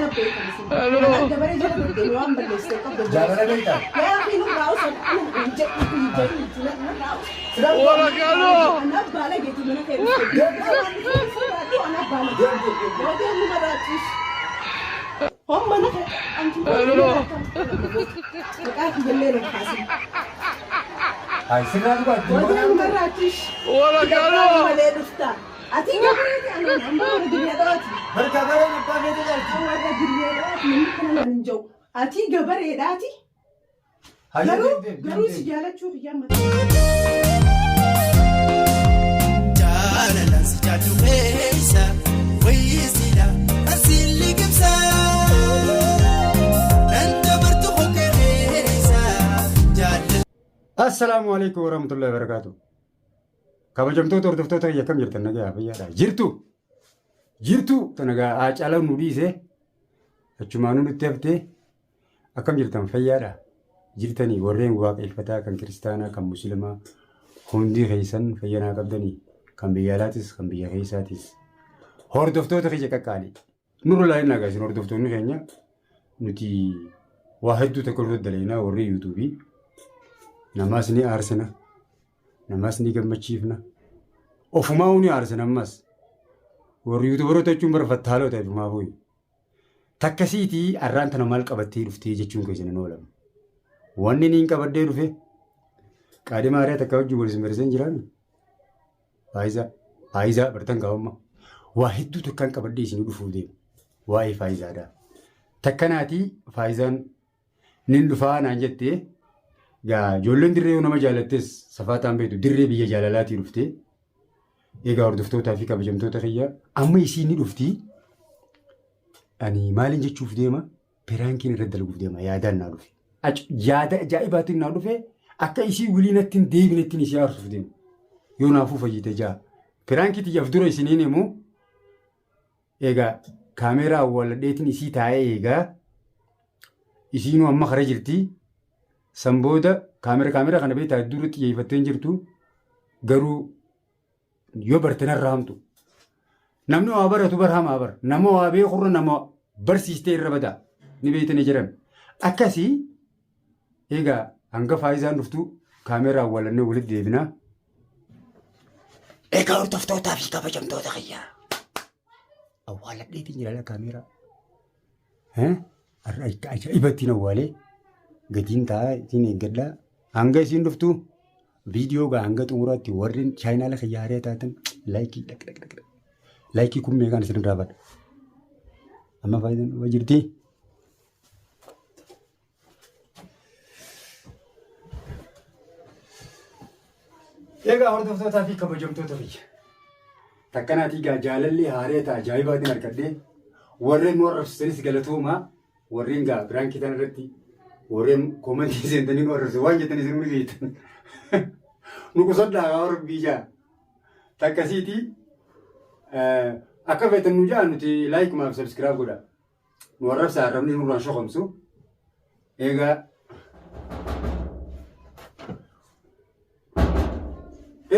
Ana beekan isin. Ana gabaree jala deddeeme waan balleessite qabdu. Jaalala beektaa? Yaa fi nurraa osoo ana hin jedhu hin jedhu nurraa osoo. Ana baala geeti mana kee dhufte. Ana baala geeti. Yoo deemu maraachiis. Hom mana kee anti maqaa kiyyallee na kaasin. Ay sirraa dhugaatti. Yoo deemu maraachiis. Malee dhufta. Ati gabareeti ana amma warra duniyaadhaati. Barka bareen abbaa feetee jaalti. Warra duniyaadhaati namni kana naan hin jiru. Ati gabareedhaati. Garuu garuu si jaalachuu kiyyaa mataa. Jaalalaan si jaallu keessa wayisiidha asiin liqimsa. Nan dabartu hokkee keessa jaalala. Assalaamu alaikum warahmatullahi wabarakatuh. Kabajamtoota hordoftoota kiyya akkam jirtan nagaa fayyaadha. Jirtu jirtu tana gaa haacaalaa nu dhiise achumaanuu nutti haftee akkam jirtan fayyaadha. Jirtanii warreen waaqeffataa kan kiristaanaa kan musliimaa hundi keessan fayyanaa qabdanii kan biyya alaatis kan biyya keessaatis. Hordoftoota kiyya qaqqaalii. Nurra laalinaa gaa isin hordoftoonni keenya nuti waa hedduu tokko irra dalaynaa warri yuutuubii namaas ni aarsina namaas ni gammachiifna ofumaa ni aarsina ammas warri yuutuubaroota jechuun bara fattaalota ofumaa fuuyi. Takkasiitii arraan tana maal qabattee dhuftee jechuun keessan hin oolamu. Wanni niin qabadhee dhufe qaadhima haaraa takka wajjin wal isin barsiisan jiraami. Faayizaa faayizaa bartan kaa'umma waa hedduu takkaan qabadhee isin dhufuu deema. Waa'ee faayizaadha. Takkanaatii faayizaan nin dhufaa naan jettee gaa ijoolleen dirree yoo nama jaalattes safaataan beektu dirree biyya jaalalaatii dhuftee egaa hordoftootaa fi kabajamtoota kiyya amma isiin ni dhufti. Ani maaliin jechuuf deema piraankiin irra dalaguuf deema yaadaan naa dhufe. Yaada ajaa'ibaatiin naa dhufe akka isii wilii natti hin deebinettiin isii aarsuuf deema. Yoo naafuu fayyite jaa. Piraankii tiyyaaf dura isiniin himu egaa kaameeraa awwaaladheetiin isii taa'ee eegaa isiinuu amma kara jirti. San booda kaameera kana beektaa hedduu irratti xiyyeeffattee hin jirtu garuu yoo barte narra hamtu. Namni waa baratu bar hamaa bar. Nama waa beekurra nama barsiistee irra badaa. Ni beektanii jiran. Akkasii egaa hanga faayizaan dhuftu kaameeraa awwaalannee walitti deebinaa. Egaa hordoftootaa fi kabajamtoota kiyyaa. Awwaaladheetiin jira kaameeraa. Ajaa'iba ittiin awwaalee gatiin taa'aa ittiin eeggadhaa. Hanga isiin dhuftu viidiyoo gaa hanga xumuraatti warreen chaayinaala kiyya haaraa taatan laayikii dhaq dhaq dhaq laayikii kun meeqaan isin irraa bada. Amma faayidaan dhufaa jirti. Egaa hordoftootaa fi kabajamtoota kiyya. Takkanaatii gaa jaalalli haaree ta'a ajaa'ibaatiin argadhee warreen nu arrabsisanis galatoomaa warreen gaa biraankii tana irratti warreen koomentii seentanii nu arrabsisan waan jettan isin ni beektan. Nu qusadhaa gaa rabbii jaa. Takkasiitii akka feetan nu jaa nuti laayikumaaf sabskiraayib godha. Nu arrabsaa arrabni nurraan shokomsu. Egaa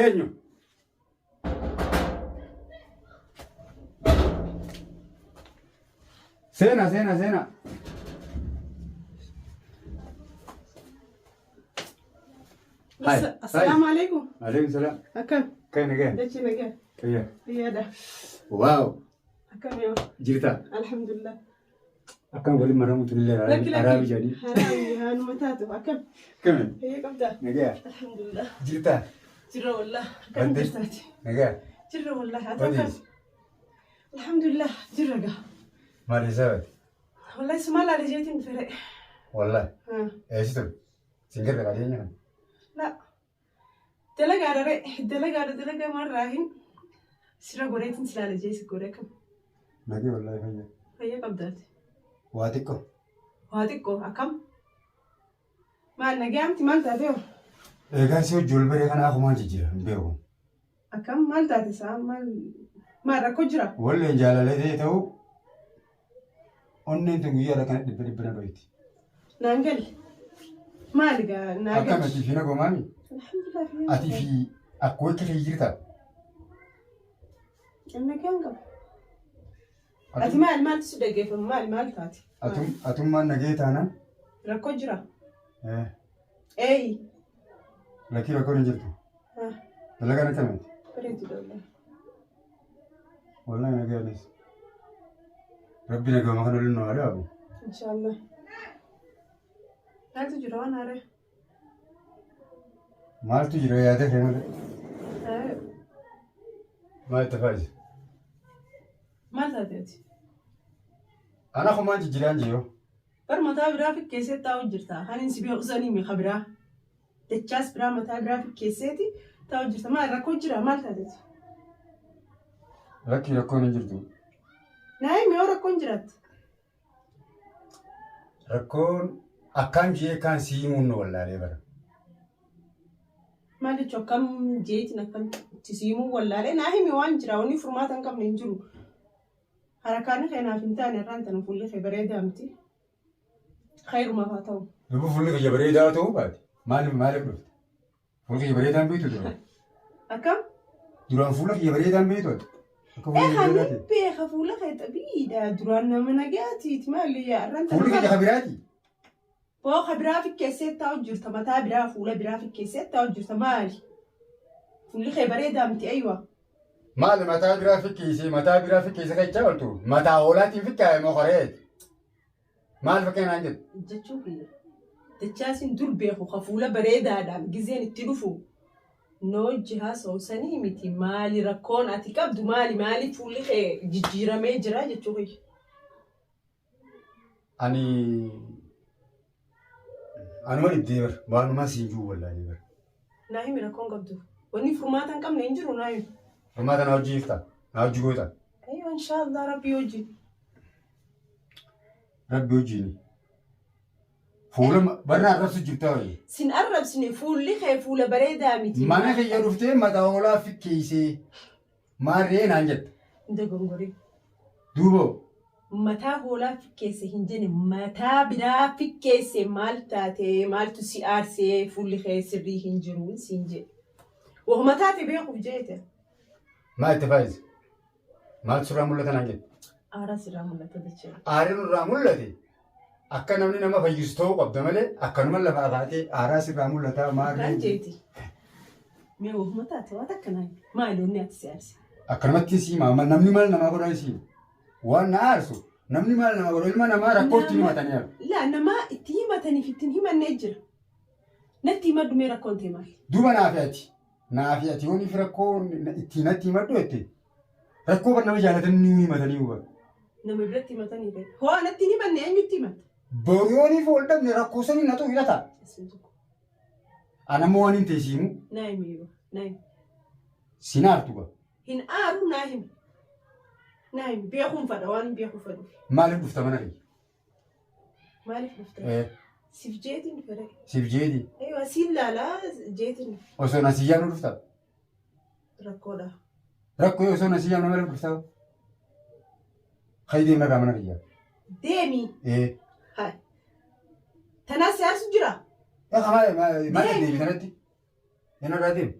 eenyu? Seena seena seena. Hai. Assalaamu alaikum. Alaikum salaam. Akkam? Kan nagaa. Dachii nagaa. Fayyaa. Fayyaadha. Waaw. Akkam yoo? Jirta. Alhamdulillah. Akkam waliin maramuutu illee Lakki lakki. araabi jedhanii. Haraami haanuma taatu. Akkam? Kami? Fayyaa qabdaa? Nagaa. Alhamdulillah. Jirta. Jirra wallah. Akkam Wanti? jirtaati? Nagaa. Jirra wallah. Ati akkam? Odees. Alhamdulillah. Jirra gaa. Maal isaa bate? Wallahi sumaa laale jeetiin fere. Wallahi. Haa. Eessi ture? Singirra qabeenya kana. La. Dalagaadha re. Dalagaadha dalagaa maarraa hin. Sirra godheetiin si laale jee si godhe akkam? Nagee wallahi fayyaa. Fayyaa qabdaati. Waa xiqqoo. Waa xiqqoo akkam? Maal nagayaamti maal taate hoo? Eegaan si hojii ol baree kana akumaan jijjiira hin beeku. Akkam maal taate isaa maal maal rakkoo jira? Walleen jaalalee ta'e ta'uu onneen tun guyyaa kana dhibba dhibba na dhoyti. Naan gali. Maali gaa naa Akkam gali. ati fi nagomaami? Alhamdulillah fayyaa Ati fi akkoo itti fi jirta? Nagaan qaba. Ati maal maaltu si dhaggeeffamu maal maal taate? Atummaan nagee taanaan. Rakkoo jira? Eeyi. Lakkii rakkoon hin jirtu. Dalagaan akkamiiti? Bareedu dha. Wallahi nageenis. Rabbi nagama kana waliin nu haa dhaabu. Inshaallah. Maaltu jira waan haaraa? Maaltu jira yaada kee malee? Maal itti faayisa? Maal taate ati? Ana kumaan jijjiiraan jiru. Bar mataa biraa fikkeessee taa'u jirta. Kan hin si beeku sanii mi biraa. Dachaas biraa mataa biraa fikkeesseeti taa'u jirta. Maal rakkoo jira maal taate ati? Lakkii rakkoon hin jirtu. Naa himi yoo rakkoon jiraatte. Rakkoon akkaan jee kaan sii himuun nu wallaalee bara. Maal jechuun akkam jeetiin akkam itti siimuu wallaalee naa himi waan jira wanni furmaata hin qabne hin jiru. Harakaani kee naaf hin taane irraan tana fuulli kee bareedaa miti. Khayrumaaf haa ta'u. Lubbuu fuulli kiyya bareedaa ta'uu baate maaliif maaliif dhufte? Fuula kiyya bareedaan beektu duraan. Akkam? Duraan fuula kiyya bareedaan beektu ati. Akka fuula Ee kiyya hani bareedaa ta'e. beeka fuula kee xabiidha duraan nama nagaatiiti maali irraan Fuulli kiyya tana. ka biraati. Booka biraa fikkeessee taa'u jirta mataa biraa fuula biraa fikkeessee taa'u jirta maali? Fuulli kee bareedaa miti ayywa. Maali mataa biraa fikkeessee mataa biraa fikkeessee kan jechaa ooltu mataa hoolaatiin fikkaa'e moo qoreeti? Maal fakkeenya naan jettu? Jechuu kiyya. Dachaasin dur beeku ka fuula bareedaadhaan gizeen itti dhufu noo haasa'u sanii miti maali rakkoon ati qabdu maali maali fuulli kee jijjiiramee jira jechuu kiyya. Ani anuma dhibdee bar waanumaa siin jiru wallaalee bar. Naa himi rakkoon qabdu. Wanni furmaata hin qabne hin jiru naa himi. Furmaata na hojii ifta na hojii goota. Ayyo inshaallah rabbii wajjin. Rabbi hojiini. Fuula barra arrabsu jirta wayii. Sin arrabsine fuulli kee fuula bareedaa miti. Mana kiyya dhuftee mataa hoolaa fikkeessee maarree naan jette. Dogongoree. Duuboo Mataa hoolaa fikkeesse hin jenne mataa biraa fikkeesse maal taate maaltu si aarsee fuulli kee sirrii hin jiru siin jedhe. Wahuma taate beekuuf jeete. Maal itti faayisa? Maaltu sirraa mul'ata naan jette? Aaraa sirraa mul'ata dachee. Aariin irraa mul'ate akka namni nama fayyisu ta'uu qabda malee akkanuma lafaa kaatee aaraa sirraa mul'ata Kan maarree jeeti. Mee wahuma taate waan akkanaa maali onni ati si aarse? Akkanumatti siima amma namni maal namaa godhaa siima. Waan na aarsu namni maal namaa godha ilma namaa rakkootti himatanii haru. Laa namaa itti himataniif ittiin himannee jira. Natti himadhu mee rakkoon ta'e maali? Duuba naafi ati naafi ati yoon if rakkoo ittiin natti himadhu jette rakkoo bar nama jaalatan ni himatanii huba. Nama biratti himatanii ta'e. Hoo natti hin himanne eenyutti himatta? Boru yoon if ol dhabne rakkoo sanii natu hidhata. Isin tokko. Ana immoo waan hin teessiimu Naa himi yoo. Naa himi. sin aartu ba. Hin aaru naa himi. Naa himi. Beekuun fadha waan hin beekuu fadhuuf. Maaliif dhufta mana kiyya? Maaliif dhufta? Siif jeetiin dhufe ree. Siif jeeti. Eeywa siin laalaa jeetiin dhufe. Osoo na si yaamnu dhufta. Rakkoodha. Rakkoo osoo na si yaamnu maaliif dhufta? Kayi deemna irraa mana kiyya. Deemi. Eh. Hai. Tanaas si aarsu jira. Egaa maal maal deebi kanatti? Yana irraa deemi.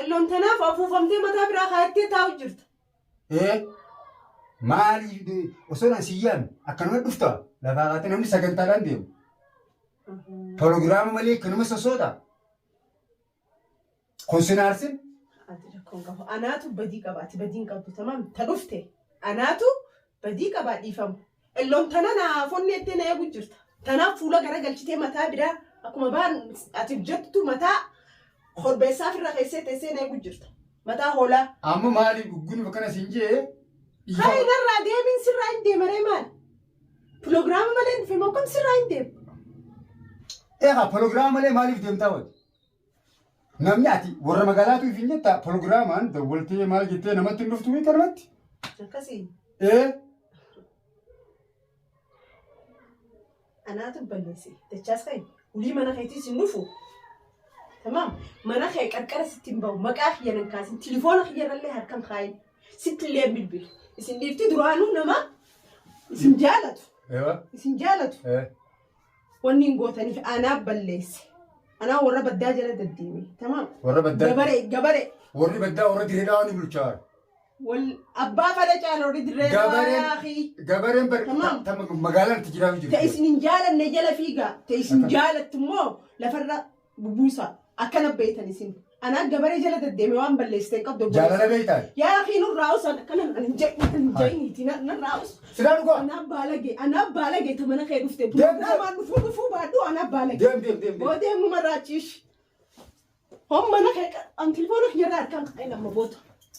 Elloon tanaaf afuufamtee mataa biraa kaayattee taa'u jirta. Maaliif osoo na si yaamne akkanuma dhufta lafaa kaatee namni sagantaadhaan deemu. Proogiraama malee akkanuma sossoota. Kun sin aarsin? Ati rakkoon qabu. Anaatu badii qaba. Ati badii hin qabdu. Tamaam ta dhufte. Anaatu badii qabaa dhiifamu. Elloon tana naa fonneettee na eegu jirta. Tanaaf fuula garagalchitee mataa biraa akkuma baan ati jettu mataa korbeessaaf irra keessee teessee na eegu jirta. Mataa hoolaa. Amma maaliif gugguun bakka siin jee? Hai narraa deemiin sirraa hin deemaree maal? Piroogiraama malee hin dhufe moo kam sirraa hin deemu? Egaa piroogiraama malee maaliif deemtaa wati? Namni ati warra magaalaatu if hin jetta piroogiraamaan dawwaltee maal jettee namatti hin dhuftu kanumatti? Akkasii. Ee. Anaatu balleesse. Dachaas ka'e. Ulii mana keetiis hin dhufu. Tamaam. Mana kee qarqara sitti hin bahu. Maqaa kiyya nan kaasin. Tilifoona kiyyarrallee harkan kaayin. Sitti illee hin bilbilu. Isin dhiifti duraanuu nama isin jaalatu. Ewa. Isin jaalatu. Ee. Wanni hin gootaniif anaa balleesse. Anaa warra baddaa jala deddeeme. Tamaam. Warra baddaa. Gabaree gabaree. Warri baddaa warra dirree ni bulchaa. Wal abbaa fada caala warri dirree Gabareen yaaqii. gabareen bar Tamam. ta magaalaan itti jiraatu Ta jirti. isin hin jaalanne jala fiigaa. Ta isin Akkam. jaalattu immoo lafarra bubuusa. Akkana beektan isin. Anaa gabaree jala deddeeme waan balleessite hin qabdu. Jaalala beektaa? Yaa akhi nurraa usan akkana hin jedhiniiti narraa us. Silaa dhugaa. Anaa baalage anaa baalage ta mana kee dhufte. Deem, deem. Namaan dhufuu dhufuu baadhu anaa baalage. Deem deem deem deem. Boodee muma raachiish. Hom mana kee an telefoona kiyyarraa harkaan ka'een amma boota.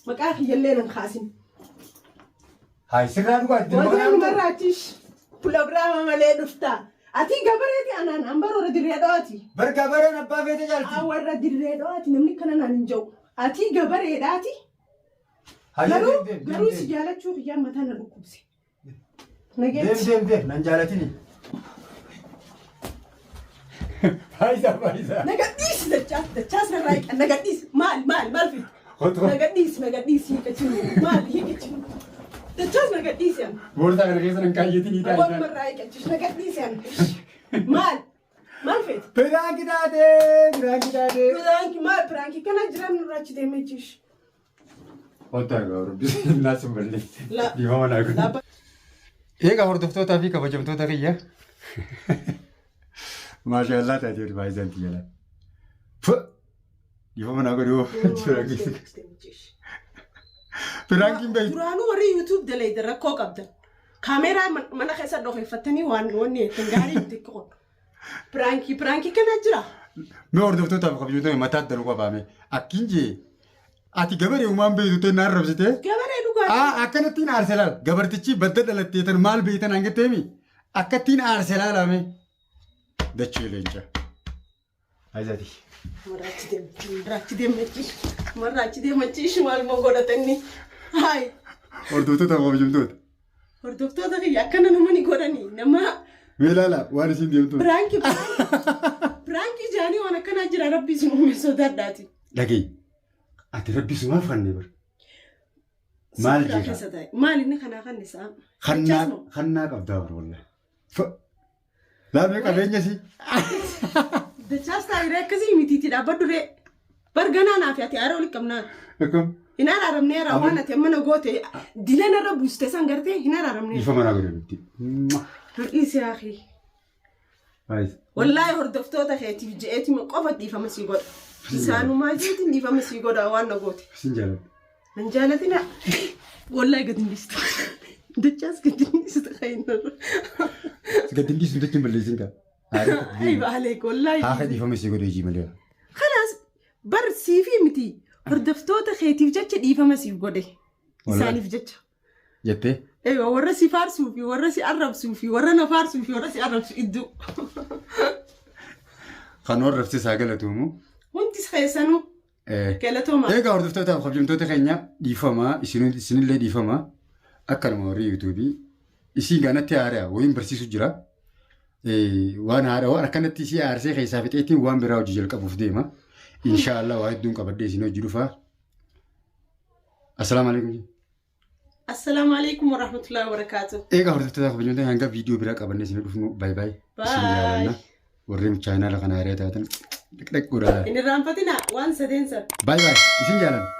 Maqaa kiyyallee nan kaasin. Hayi sirraa dhugaa. Boodee muma raachiish. Piroogiraama malee dhufta. Ati gabareeti anaan an baroora dirree dho'aati. Bar gabareen abbaa feete jaalti. Warra dirree dho'aati namni kana naan hin jiru. Ati gabareedhaati. Hayi Garuu deem deem garuu si deem. jaalachuu kiyyaan mataa na dhukkubse. Deem Nageetti. deem deem nan jaalatini. Faayisaa faayisaa. Nagadhiisi dachaas dachaas narraa hiikan nagadhiisi maal maal maal fidu. Kottu. Nagadhiisi nagadhiisi hiikachinu maal hiikachinu. Dachaas nagadhiisi an. Boorsaa kana keessa nan kaayyatinii Waan taasisan. marraa hiikachiis nagadhiisi an. Maal maal feeti. Piraanki taatee piraanki taatee. Piraanki maal piraanki kana jiran nurraa achi deemee jiish. Wanta egaa hordoftoota naas hin balleesse. La- Dhiifama naa godhi. Laabba. Egaa hordoftootaa fi kabajamtoota kiyya. Maashaallah taatee faayisaan tiyyala. Dhiifama naa godhi hoo. Piraanki. Piraankiin beektu. Duraanuu warri YouTube dalaydan rakkoo qabdan. Kaameeraa mana keessa dhokeeffattanii waan wanni jettan gaarii miti qoodhu. Piraankii piraankii kana jira. Mee hordoftootaa fi kabajamtoota mataa adda nu qabaame. Akkin jee ati gabaree uumaan beektu ta'e naan rabsitee. Gabaree dhugaa. Aa akkanattiin aarse laal gabartichi badda dhalattee tan maal beektan hangatteemi akkattiin aarse laalame dachee leenca. Ayizati. Maraachi deemachi maraachi deemachi maraachi deemachi maal moo godhatanni. Hayi Hordoftoota fi kabajamtoota. hordoftoota kiyya akkana nama ni godhani nama Mee ilaala waan isin deemtu. piraankii piraankii jaanii waan akkanaa jira rabbi isin uume sodaadhaati. Dhaga'i. Ati rabbi sumaaf kannee bar. Maal Sirraa jeeqa? keessa taa'e. Maal inni kanaa kan isaa? Kannaa kannaa qabdaa bar wallahi. Laamee qabeenya si. Dachaas taa'ee akkasii mitiitii dhaabbadhu ree. Barganaa naaf ati aara walitti qabnaa. Akkam. Hin araaramnee ara waan ati amma na goote dilan irra buuste san gartee hin araaramnee. Dhiifama naa godhe miti. Dhiisi akhi. Wallaahi hordoftoota keetiif je'eeti qofa dhiifama sii godha. Isaanumaa jeetiin dhiifama sii godha waan na goote. Sin jaaladha. Nan jaalatina. Wallaahi gadi hin dhiistu. Dachaas gadi hin dhiistu kainarra. Gadi hin dhiistu jechuun balleessin kaa. Ayib aleek wallaahi. Haa dhiifama sii godhe hojii malee. Kanaas bar siifii miti hordoftoota keetiif jecha dhiifama siif godhe. Isaaniif jecha. Jettee. Eeyyoo warra si faarsuu fi warra si arrabsuu fi warra na faarsuu fi warra si arrabsu iddoo. Kan warra rabsisaa galatuumu. Hundi keessanuu galatooma. Egaa hordoftootaaf kabajamtoota keenya dhiifamaa isinillee dhiifamaa akkanuma warri yuutuubii isiin kanatti haaraa wayiin barsiisu jira. Waan haaraa waan akkanatti isii aarsee keessaa fixeetiin waan biraa hojii jalqabuuf deema. Inshaallah waa hedduun qabadhee isin hojii dhufaa. Assalaamu alaikum. Assalaamu alaikum warahmatullahi wabarakaatuh. Egaa hordoftootaaf kabajamtoota hanga viidiyoo biraa qabannee isin dhufnu baay baay. Isin jaallanna. Warreen chaayinaala kana haaraa taatan dhaqdhaq godhaa. Hin irraanfatinaa waan sadeen sana. Baay baay isin jaallanna.